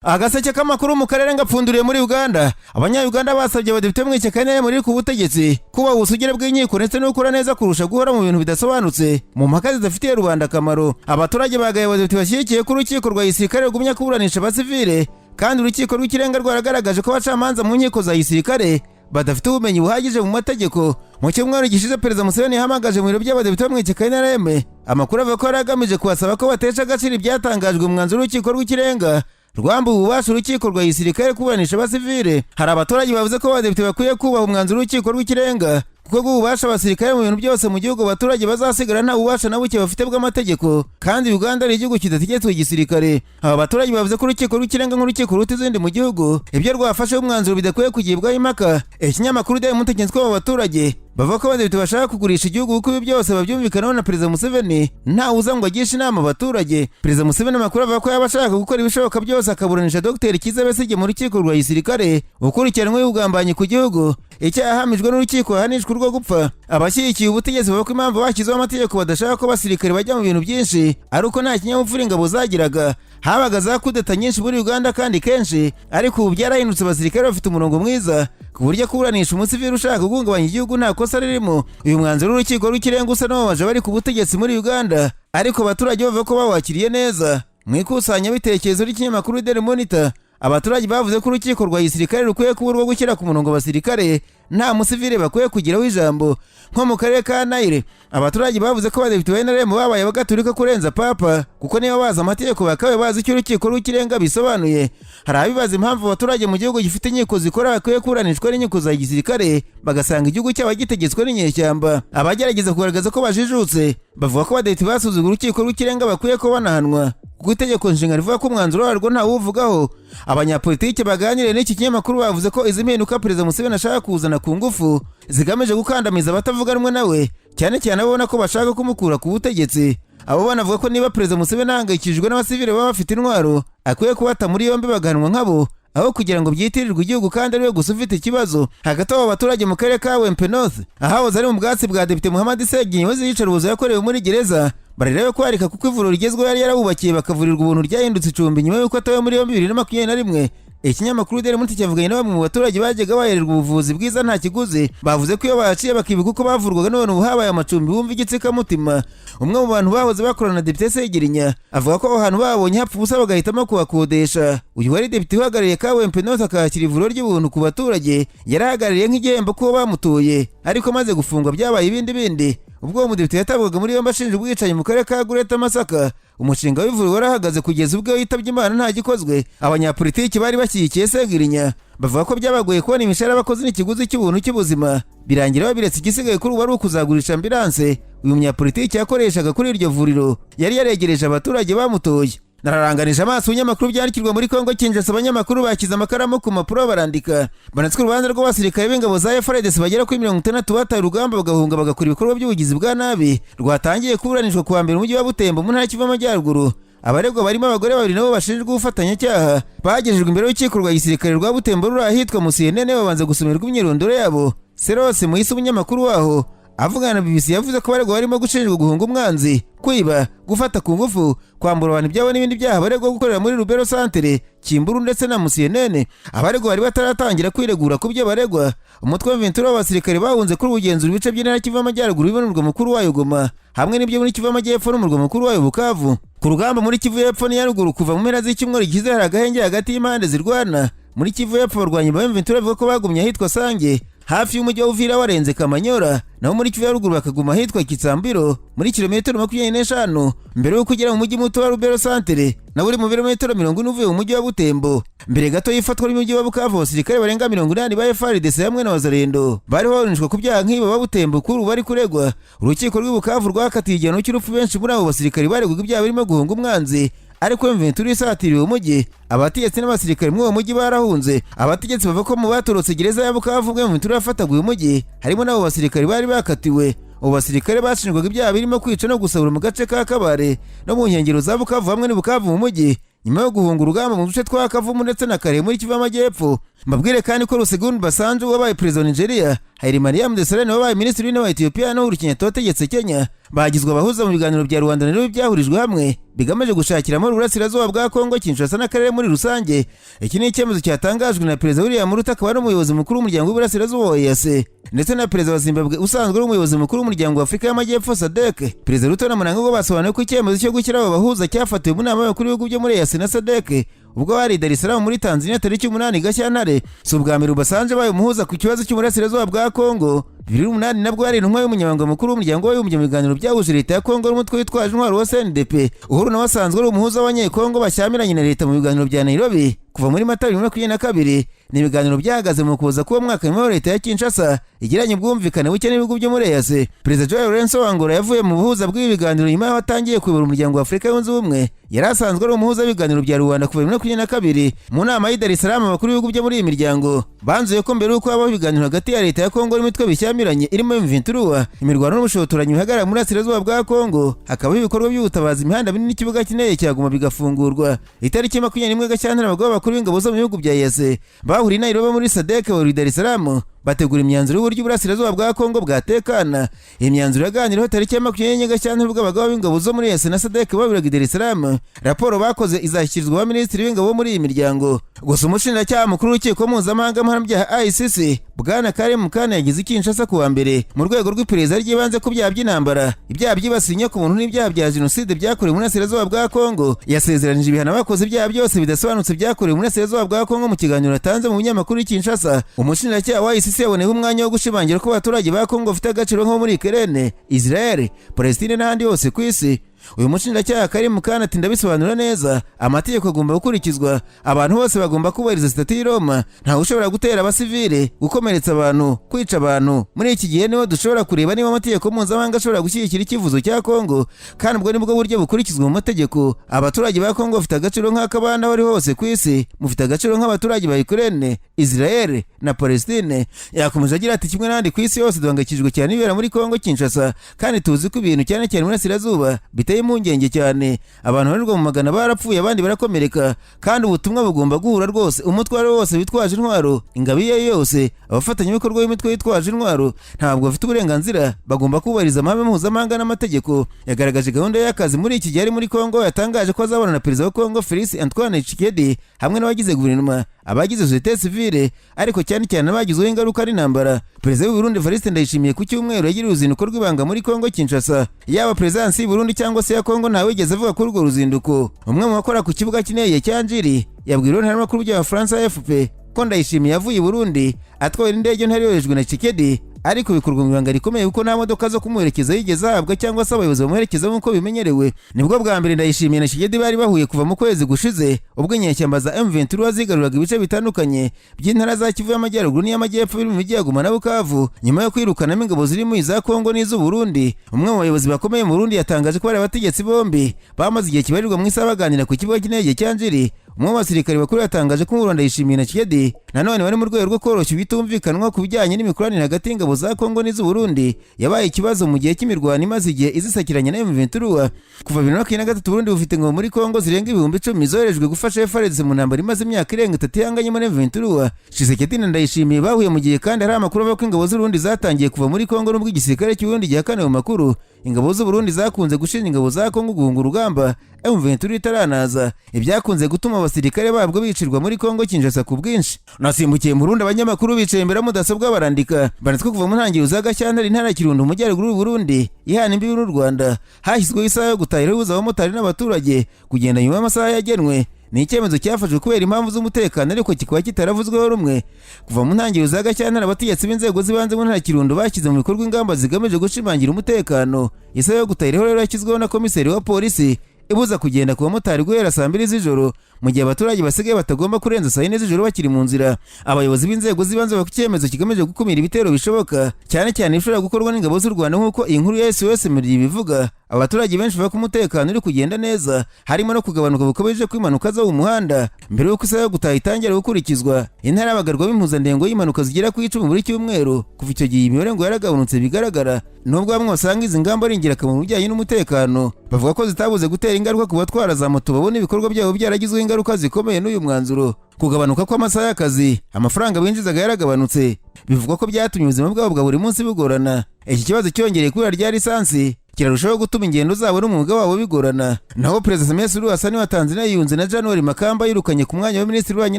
Agaseke k'amakuru mu karere ngapfunduriye muri Uganda. Abanya-Uganda basabye abadepite mu ishyaka NRM riri ku butegetsi kubaha ubusugire bw'inkiko ndetse no gukora neza kurusha guhora mu bintu bidasobanutse, mu mpaka zidafitiye rubanda akamaro. Abaturage bagaye abadepite bashyigikiye ko urukiko rwa gisirikare rugumya kuburanisha abasivile, kandi Urukiko rw'Ikirenga rwaragaragaje ko abacamanza mu nkiko za gisirikare badafite ubumenyi buhagije mu mategeko. Mu cyumweru gishize, Perezida Museveni yahamagaje mu biro by'abadepite bo mu ishyaka NRM. Amakuru avuga ko yari agamije kubasaba ko batesha agaciro ibyatangajwe mu mwanzuro w'Urukiko rw'Ikirenga rwambuye ububasha urukiko rwa gisirikare kuburanisha abasivile. Hari abaturage bavuze ko abadepite bakwiye kubaha umwanzuro w'Urukiko rw'Ikirenga, kuko guha ububasha abasirikare mu bintu byose mu gihugu, abaturage bazasigara nta bubasha na buke bafite bw'amategeko, kandi Uganda ari igihugu kidategetswe igisirikare. Aba baturage bavuze ko Urukiko rw'Ikirenga, nk'urukiko ruta izindi mu gihugu, ibyo rwafasheho umwanzuro bidakwiye kugibwaho impaka. Ikinyamakuru Daily Monitor ko aba baturage bavuga ko abadepite bashaka kugurisha igihugu, kuko ibi byose babyumvikanaho na Perezida Museveni, ntawe uza ngo agishe inama abaturage. Perezida Museveni, amakuru avuga ko yaba ashaka gukora ibishoboka byose akaburanisha Dr Kizza Besigye mu rukiko rwa gisirikare, ukurikiranyweho ubugambanyi ku gihugu, icyaha yahamijwe n'urukiko ahanishwa urwo gupfa. Abashyigikiye ubutegetsi bavuga ko impamvu bashyizeho amategeko badashaka ko abasirikare bajya mu bintu byinshi ari uko nta kinyabupfura ingabo zagiraga. Habaga za kudeta nyinshi muri Uganda kandi kenshi, ariko ubu byarahindutse. Abasirikare bafite umurongo mwiza ku buryo kuburanisha umusivili ushaka guhungabanya igihugu nta kosa ririmo. Uyu mwanzuro w'Urukiko rw'Ikirenga usa n'uwabaje bari ku butegetsi muri Uganda, ariko abaturage bavuga ko bawakiriye neza. Mu ikusanyabitekerezo ry'ikinyamakuru Daily Monitor, abaturage bavuze ko urukiko rwa gisirikare rukwiye kuba urwo gushyira ku murongo abasirikare, nta musivile bakwiye kugiraho ijambo. Nko mu karere ka Nile, abaturage bavuze ko abadepite ba NRM babaye abagatulika kurenza papa, kuko niba bazi amategeko bakabaye bazi icyo Urukiko rw'Ikirenga bisobanuye. Hari abibaza impamvu abaturage mu gihugu gifite inkiko zikora bakwiye kuburanishwa n'inkiko za gisirikare, bagasanga igihugu cyabo gitegetswe n'inyeshyamba. Abagerageza kugaragaza ko bajijutse bavuga ko abadepite basuzugura Urukiko rw'Ikirenga bakwiye kuba banahanwa, kuko itegeko nshinga rivuga ko umwanzuro warwo ntawuvugaho. Abanyapolitiki baganiriye n'iki kinyamakuru bavuze ko izi mpinduka Perezida Museveni ashaka kuzana ku ngufu zigamije gukandamiza abatavuga rumwe nawe, cyane cyane ababona ko bashaka kumukura ku butegetsi. Abo banavuga ko niba Perezida Museveni ahangayikishijwe n'abasivile baba bafite intwaro, akwiye kubata muri yombi bagahanwa nkabo, aho kugira ngo byitirirwe igihugu kandi ariwe gusa ufite ikibazo. Hagati aho, abaturage mu karere ka Kawempe North, ahahoze ari mu bwatsi bwa Depite Muhammad Ssegirinya wazize iyicarubozo yakorewe muri gereza, barareba kwarika kuko ivuriro rigezweho yari yarabubakiye bakavurirwa ubuntu ryahindutse icumbi nyuma y'uko atawe muri yombi 2021. Ikinyamakuru Daily Monitor cyavuganye na bamwe mu baturage bajyaga bahererwa ubuvuzi bwiza nta kiguzi. Bavuze ko iyo bahaciye bakibuka uko bavurwaga, none ubu habaye amacumbi, bumva igitsikamutima. Umwe mu bantu bahoze bakorana na Depite Ssegirinya avuga ko aho hantu babonye hapfa ubusa, bagahitamo kuhakodesha. Uyu wari depite uhagarariye Kawempe North akahakira ivuriro ry'ubuntu ku baturage yarahagarariye nk'igihembo kubo bamutuye, ariko amaze gufungwa byabaye ibindi bindi. Ubwo uwo mudepite yatabwaga muri yombi ashinjwa ubwicanyi mu karere ka Greater Masaka, umushinga w'ivuriro warahagaze kugeza ubwo yitabye Imana nta gikozwe. Abanyapolitiki bari bashyigikiye Ssegirinya bavuga ko byabagoye kubona imishahara y'abakozi n'ikiguzi cy'ubuntu cy'ubuzima, birangira babiretse. Igisigaye kuri ubu ari ukuzagurisha ambulance uyu munyapolitiki yakoreshaga kuri iryo vuriro yari yaregereje abaturage bamutoye. Nararanganije amaso ibinyamakuru byandikirwa muri Kongo Kinshasa. Abanyamakuru bashyize amakaramu ku mpapuro barandika, bananditswe urubanza rw'abasirikare b'ingabo za FARDC bagera kuri 60 bataye urugamba bagahunga, bagakora ibikorwa by'ubugizi bwa nabi, rwatangiye kuburanishwa kuwa mbere mu mujyi wa Butembo mu ntara Kivu y'Amajyaruguru. Abaregwa barimo abagore babiri nabo bashinjwa ubufatanyacyaha. Bagejejwe imbere y'urukiko rwa gisirikare rwa Butembo ruri ahitwa Musienene, babanza gusomerwa imyirondoro yabo. Serose Muhisi, umunyamakuru waho, avugana na BBC, yavuze ko abaregwa barimo gushinjwa guhunga umwanzi, kwiba, gufata ku ngufu, kwambura abantu ibyabo n'ibindi byaha baregwa gukorera muri Lubero Centre, Kimburu ndetse na Musienene. Abaregwa bari bataratangira kwiregura ku byo baregwa. Umutwe wa M23 w'abasirikare bahunze kuri ugenzura ibice by'intara Kivu y'Amajyaruguru n'umurwa mukuru wayo Goma, hamwe n'ibyo muri Kivu y'Amajyepfo n'umurwa mukuru wayo Bukavu. Ku rugamba muri Kivu y'Epfo n'iya ruguru, kuva mu mpera z'icyumweru gishize hari agahenge hagati y'impande zirwana. Muri Kivu y'Epfo, abarwanyi ba M23 bavuga ko bagumye ahitwa Sange, hafi y'umujyi wa Uvira warenze Kamanyora, naho muri Kivu ya ruguru bakaguma ahitwa Kitsambiro, muri kilometero 25 mbere y'uko ugera mu mujyi muto wa Lubero Centre, nawe uri mu birometero 40 uvuye mu mujyi wa Butembo. Mbere gato y'ifatwa ry'umujyi wa Bukavu, abasirikare barenga 80 ba FARDC hamwe na Wazalendo bari baburanishwa ku byaha nk'ibi ba Butembo kuri ubu bari kuregwa. Urukiko rw'i Bukavu rwakatiye igihano cy'urupfu benshi muri abo basirikare baregwaga ibyaha birimo guhunga umwanzi, ariko M23 isatiriye umujyi, abategetsi n'abasirikare muri uwo mujyi barahunze. Abategetsi bavuga ko mu batorotse gereza ya Bukavu ubwo M23 yafataga uyu mujyi harimo n'abo basirikare bari bakatiwe. Abo basirikare bashinjwaga ibyaha birimo kwica no gusahura mu gace ka Kabare no mu nkengero za Bukavu hamwe n'i Bukavu mu mujyi, nyuma yo guhunga urugamba mu duce twa Kavumu ndetse na Kare muri Kivu y'Amajyepfo. Mbabwire kandi ko Olusegun Obasanjo wabaye perezida wa Nigeria, Hailemariam Desalegn wabaye minisitiri w'intebe wa Ethiopia na Uhuru Kenyatta wategetse Kenya Bagizwe abahuza mu biganiro bya Rwanda rero byahurijwe hamwe bigamije gushakira amahoro uburasirazuba bwa Kongo Kinshasa n'akarere muri rusange. Iki ni icyemezo cyatangajwe na Perezida William Ruto, akaba ari umuyobozi mukuru w'umuryango w'Iburasirazuba wa EAC, ndetse na Perezida wa Zimbabwe usanzwe ari umuyobozi mukuru w'umuryango wa Afurika y'Amajyepfo SADC. Perezida Ruto na Mnangagwa basobanuye ko icyemezo cyo gushyiraho abahuza cyafatiwe mu nama y'abakuru b'ibihugu byo muri EAC na SADC ubwo bari i Dar es Salaam muri Tanzania tariki 8 Gashyantare. Si ubwa mbere Obasanjo abaye umuhuza ku kibazo cy'uburasirazuba bwa Kongo. 2008 nabwo hari intumwa y'umunyamabanga mukuru w'umuryango w'abibumbye mu biganiro byahuje leta ya Kongo n'umutwe witwaje intwaro wa CNDP. Uhuru nawe asanzwe ari umuhuza w'Abanyekongo bashyamiranye na leta mu biganiro bya Nairobi kuva muri Mata 2022. Ni ibiganiro byahagaze mu kuza k'uwo mwaka nyuma leta ya Kinshasa igiranye ubwumvikane buke n'ibihugu byo muri EAC. Perezida Joao Lourenço wa Angola yavuye mu buhuza bw'ibi biganiro nyuma y'aho atangiye kuyobora umuryango wa Afurika Yunze Ubumwe. Yari asanzwe ari umuhuza w'ibiganiro bya Rwanda kuva 2022. Mu nama y'i Dar es Salaam, abakuru b'ibihugu byo muri iyi miryango banzuye ko mbere y'uko habaho ibiganiro hagati ya leta ya Kongo n'imitwe bishyamiranye irimo M23, imirwano n'ubushotoranyi bihagarara muri Burasirazuba bwa Kongo, hakabaho ibikorwa by'ubutabazi, imihanda minini n'ikibuga cy'indege cya Goma bigafungurwa. Itariki 21 Gashyantare, abagabo bakuru b'ingabo zo mu bihugu bya EAC bahuriye i Nairobi muri SADC bahuriye i Dar es Salaam, bategura imyanzuro y'uburyo uburasirazuba bwa Kongo bwatekana. Iyi myanzuro yaganiriweho tariki ya 24 Gashyantare ubwo abagabo b'ingabo zo muri EAC na SADC bahuriraga i Dar es Salaam. Raporo bakoze izashyikirizwa abaminisitiri b'ingabo bo muri iyi miryango. Gusa umushinjacyaha mukuru w'urukiko mpuzamahanga mpanabyaha ICC, Bwana Karim Khan, yagize i Kinshasa kuwa mbere mu rwego rw'iperereza ry'ibanze ku byaha by'intambara, ibyaha byibasiye inyokomuntu n'ibyaha bya jenoside byakorewe mu burasirazuba bwa Kongo. Yasezeranije ibihano abakoze ibyaha byose bidasobanutse byakorewe mu burasirazuba bwa Kongo. Mu kiganiro yatanze mu binyamakuru i Kinshasa, umushinjacyaha wa ICC yaboneyeho umwanya wo gushimangira ko abaturage ba Kongo bafite agaciro nko muri Ukraine, Israel, Palestine n'ahandi hose ku isi. Uyu mushinjacyaha Karim Khan ati: "Ndabisobanura neza, amategeko agomba gukurikizwa, abantu bose bagomba kubahiriza sitati y'i Roma. Ntawe ushobora gutera abasivile, gukomeretsa abantu, kwica abantu. Muri iki gihe niho dushobora kureba niba amategeko mpuzamahanga ashobora gushyigikira icyifuzo cya Kongo, kandi ubwo nibwo buryo bukurikizwa mu mategeko. Abaturage ba Kongo bafite agaciro nk'ak'abandi aho ari hose ku isi. Mufite agaciro nk'abaturage ba Ukraine, Israel na Palestine." Yakomeje agira ati: "Kimwe n'ahandi ku isi yose, duhangayikishijwe cyane n'ibibera muri Kongo Kinshasa, kandi tuzi ko ibintu cyane cyane mu burasirazuba biteye impungenge cyane. Abantu babarirwa mu magana barapfuye, abandi barakomereka, kandi ubutumwa bugomba guhura rwose: umutwe uwo ari wo wose witwaje intwaro, ingabo iyo ari yo yose, abafatanyabikorwa b'imitwe yitwaje intwaro ntabwo bafite uburenganzira, bagomba kubahiriza amahame mpuzamahanga n'amategeko." Yagaragaje gahunda y'akazi muri iki gihe ari muri Kongo. Yatangaje ko azabona na perezida wa Kongo Felix Antoine Tshisekedi hamwe n'abagize guverinoma, abagize sosiyete sivile, ariko cyane cyane abagizweho ingaruka n'intambara. Perezida w'u Burundi Evariste Ndayishimiye ku cyumweru yagiriye uruzinduko rw'ibanga muri Kongo Kinshasa. Yaba perezidansi y'u Burundi cyangwa se ya Kongo ntawigeze avuga kuri urwo ruzinduko. Umwe mu bakora ku kibuga cy'indege cya Njiri yabwiye intaramakuru by'Abafaransa AFP ko Ndayishimiye yavuye i Burundi atwawe n'indege ntari yoherejwe na Tshisekedi, ariko bikorwa mu ibanga rikomeye kuko nta modoka zo kumuherekeza yigeze ahabwa cyangwa se abayobozi bamuherekeza nk'uko bimenyerewe. Nibwo bwa mbere Ndayishimiye na Tshisekedi bari bahuye kuva mu kwezi gushize, ubwo inyeshyamba za M23 zigaruraga ibice bitandukanye by'intara za Kivu y'Amajyaruguru n'iy'Amajyepfo biri mu mijyi ya Goma na Bukavu, nyuma yo kwirukanamo ingabo zirimo iza Kongo n'iz'u Burundi. Umwe mu bayobozi bakomeye mu Burundi yatangaje ko bari abategetsi bombi bamaze igihe kibarirwa mu isaha baganira ku kibuga cy'indege cya Njiri. Umwe mu basirikare bakuru yatangaje ko Rwanda yishimiye na Tshisekedi nanone bari mu rwego rwo koroshya ibitumvikanwa ku bijyanye n'imikoranire hagati y'ingabo za Kongo n'iz'u Burundi yabaye ikibazo mu gihe cy'imirwano imaze igihe izisakiranye na M23. Kuva 2023, Burundi bufite ingabo muri Kongo zirenga 10,000 zoherejwe gufasha FARDC mu ntambara imaze imyaka irenga 3 ihanganyemo na M23. Tshisekedi na Ndayishimiye bahuye mu gihe kandi hari amakuru avuga ko ingabo z'u Burundi zatangiye kuva muri Kongo, nubwo igisirikare cy'u Burundi gihakana ayo makuru. Ingabo z'u Burundi zakunze gushinja ingabo za Kongo guhunga urugamba M23 itaranaza, ibyakunze gutuma abasirikare babwo bicirwa muri Kongo Kinshasa ku bwinshi. Nasimbukiye mu Burundi, abanyamakuru bicaye imbere ya mudasobwa barandika. Banditswe kuva mu ntangiriro za Gashyantare, intara ya Kirundo mu majyaruguru y'u Burundi ihana imbibi n'u Rwanda hashyizweho isaha yo gutahira ihuza abamotari n'abaturage kugenda nyuma y'amasaha yagenwe. Ni icyemezo cyafashwe kubera impamvu z'umutekano, ariko kikaba kitaravuzweho rumwe. Kuva mu ntangiriro za Gashyantare, abategetsi b'inzego z'ibanze mu ntara ya Kirundo bashyize mu bikorwa ingamba zigamije gushimangira umutekano. Isaha yo gutahiraho rero yashyizweho na komiseri wa polisi, ibuza kugenda ku bamotari guhera saa 2 z'ijoro, mu gihe abaturage basigaye batagomba kurenza saa 4 z'ijoro bakiri mu nzira. Abayobozi b'inzego z'ibanze bavuga ko icyemezo kigamije gukumira ibitero bishoboka, cyane cyane ibishobora gukorwa n'ingabo z'u Rwanda, nk'uko iyi nkuru ya SOS Media ibivuga. Abaturage benshi bavuga ko umutekano uri kugenda neza, harimo no kugabanuka gukabije kw'impanuka zo mu muhanda. Mbere y'uko isaha yo gutaha itangira gukurikizwa, intara yabagarwamo impuzandengo y'impanuka zigera ku 10 buri cyumweru. Kuva icyo gihe imibare ngo yaragabanutse bigaragara. Nubwo bamwe basanga izi ngamba ari ingirakamaro mu bijyanye n'umutekano, bavuga ko zitabuze gutera ingaruka ku batwara za moto babona ibikorwa byabo byaragizweho ingaruka zikomeye n'uyu mwanzuro. Kugabanuka kw'amasaha y'akazi, amafaranga binjizaga yaragabanutse, bivugwa ko byatumye ubuzima bwabo bwa buri munsi bugorana. Iki kibazo cyongereye kubera rya lisansi. Kirarushaho gutuma ingendo zabo n'umwuga wabo bigorana. Naho Perezida Samia Suluhu Hassan wa Tanzania yiyunze na January Makamba yirukanye ku mwanya wa minisitiri w'ububanyi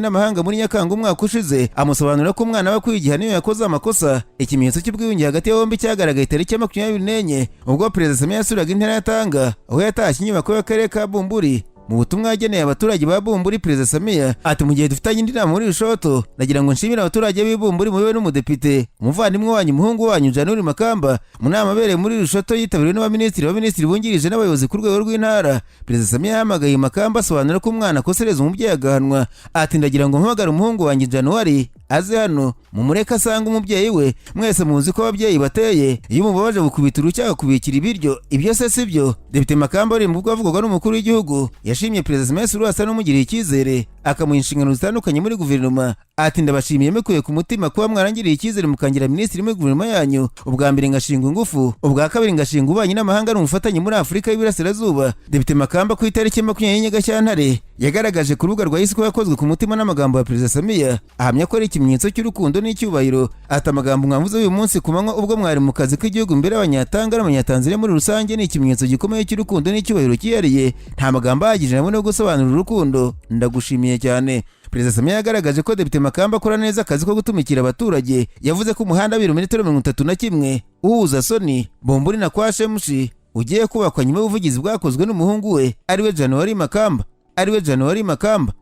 n'amahanga muri Nyakanga umwaka ushize, amusobanurira ko umwana we akwiye igihano iyo yakoze amakosa. Ikimenyetso cy'ubwiyunge hagati ya bombi cyagaragaye tariki ya 24, ubwo Perezida Samia yasuraga intara ya Tanga, aho yatashye inyubako y'akarere ka Bumburi. Mu butumwa yageneye abaturage ba Bumburi, Perezida Samia ati: "Mu gihe dufitanye indi nama muri Lushoto, nagira ngo nshimire abaturage b'i Bumburi mubewe n'umudepite, umuvandimwe wanyu, umuhungu wanyu January Makamba." Mu nama abereye muri Lushoto yitabiriwe n'abaminisitiri, abaminisitiri bungirije n'abayobozi ku rwego rw'intara, Perezida Samia yahamagaye Makamba, asobanura ko umwana akosereza umubyeyi agahanwa. Ati: "Ndagira ngo mpamagare umuhungu wanjye January aze hano, mumureke asange umubyeyi we. Mwese muzi ko ababyeyi bateye, iyo umubabaje gukubita urushyi akakubikira ibiryo. Ibyo se si byo?" Depite Makamba uri mu bwo avugwaga n'umukuru w'igihugu yashimye Perezida Samia Suluhu Hassan umugiriye icyizere akamuha inshingano zitandukanye muri guverinoma. Ati: "Ndabashimiye mbikuye ku mutima kuba mwarangiriye icyizere mukangira minisitiri muri guverinoma yanyu. Ubwa mbere ngashinga ingufu, ubwa kabiri ngashinga ububanyi n'amahanga n'ubufatanye muri Afurika y'Iburasirazuba." Depite Makamba ku itariki 24 Gashyantare yagaragaje ku rubuga rwa X ko yakozwe ku mutima n'amagambo ya Perezida Samia, ahamya ko ari ikimenyetso cy'urukundo n'icyubahiro. Ati: "Amagambo mwavuze uyu munsi ku manywa ubwo mwari mu kazi k'igihugu imbere y'Abanyatanga n'Abanyatanzania muri rusange ni ikimenyetso gikomeye cy'urukundo n'icyubahiro cyihariye. Nta magambo ahagije nabone yo gusobanura urukundo. Ndagushimiye cyane." Perezida Samia yagaragaje ko Depite Makamba akora neza akazi ko gutumikira abaturage. Yavuze ko umuhanda w'ibirometero 31 uhuza Soni Bumburi na kwa Shemushi ugiye kubakwa nyuma y'ubuvugizi bwakozwe n'umuhungu we, ariwe January Makamba, ariwe January Makamba.